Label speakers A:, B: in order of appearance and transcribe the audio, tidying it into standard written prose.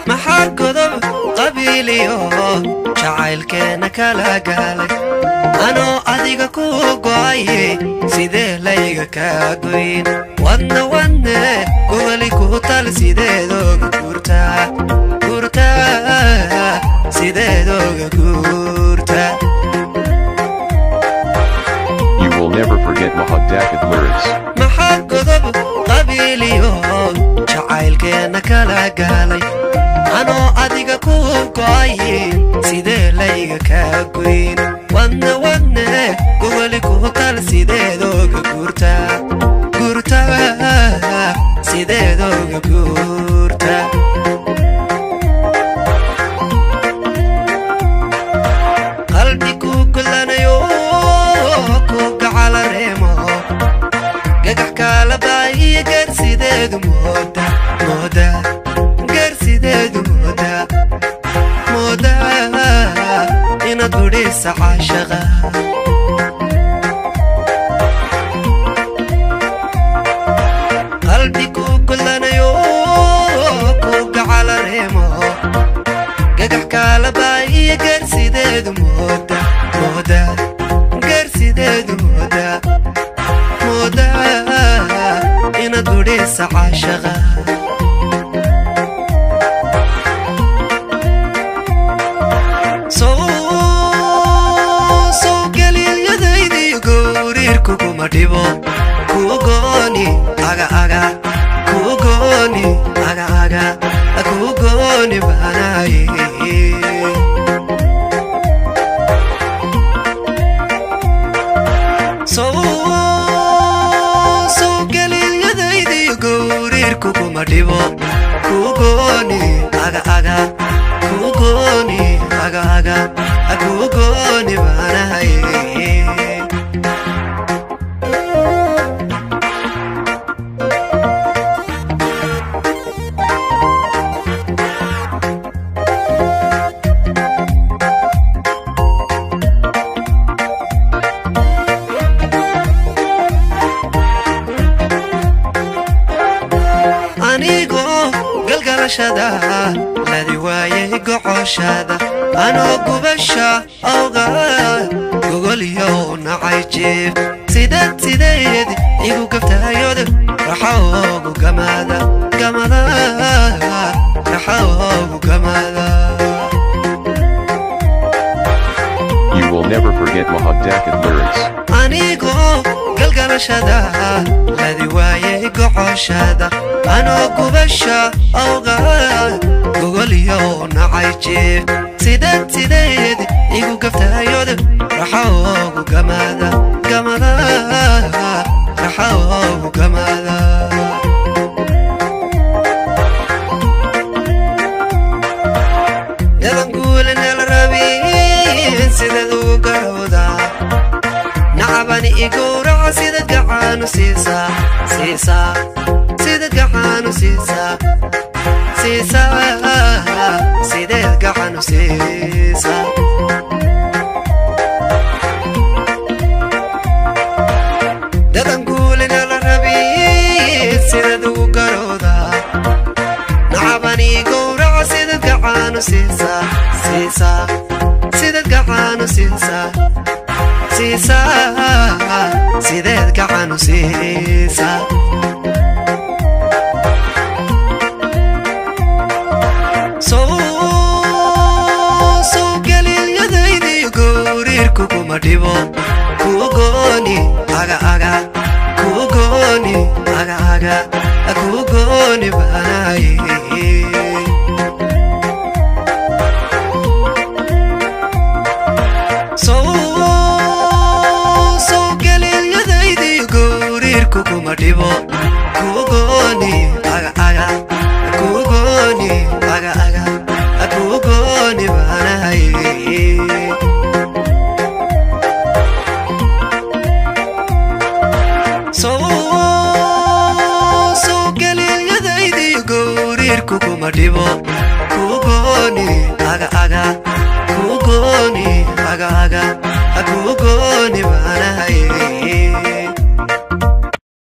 A: Maxaa godob qabiiliyo jacaylkeenna kala gaalay? Anoo adiga ku go'aye, sidee layga kaa goyn? Wadna wadne gogoli ku tal, sideedooga guurtaa, guurtaa, sideedooga guurtaa?
B: You will never forget Mahad Dakid lyrics.
A: Maxaa godob qabiiliyo jacaylkeenna kala gaalay? Anoo adiga ku go'aye, sidee layga kaa goyn? Wadna wadne gogoli ku tal, sideedooga guurtaa, guurtaa, sideedooga guurtaa? Qalbi ku golanayo, ku gacala reemo, gagax kaala baahiya, gaarsideedu mooda, mooda, gaarsideedu mooda, mooda inaad gudhisa caashaqa. Qalbi ku golanayo, ku gacala reemo, gagax kaala baahiya, gaarsideedu mooda, mooda, gaarsideedu mooda, mooda inaad gudhisa caashaqa. Sow galiilyadaydiyo gowriirkuguma dhibo, kugooni aga aga, kugooni aga aga, kugooni baanaye. Sow galiilyadaydiyo gowriirkuguma dhibo, kugooni aga aga, kugooni aga aga, kugooni baanaye. Anigoo galgalashada ladi waayay gocoshada, anoo gubasha awga gogolyow nacay jiif, sideed sideed igu gaftayod raxoogu gamada, gamada, raxoogu gamada.
B: You will never forget Mahad Dakid lyrics.
A: Anigoo galgalashada ladi waayay gocoshada, anoo gubasha awga gogolyow nacay jiif, sideed sideed igu gaftayod raxoogu gamada, gamada, raxoogu gamada. Dadan guulanel rabin, sideed ugu garowdaa? Nacabani igowraca, sidad gacaanu siisaa, siisaa, sidad gacaanu siisaa, siisaa, sideed gacanu siisaa? Dadan guulinala rabin, sideed ugu garowdaa? Nacabani gowraca, sidad gacaanu siisaa, siisaa, sidad gacaanu siisaa, siisaa, sideed gacanu siisaa? Sow galiilyadaydiyo gowriirkuguma dhibo, kugooni aga aga, kugooni aga aga, kugooni baanaye. Sow galiilyadaydiyo gowriirkuguma dhibo, kugooni aga aga, kugooni aga aga, kugooni baanaye. Sow galiilyadaydiyo Gariirkuguma dhibo, kugooni aga aga, kugooni aga aga, kugooni baan.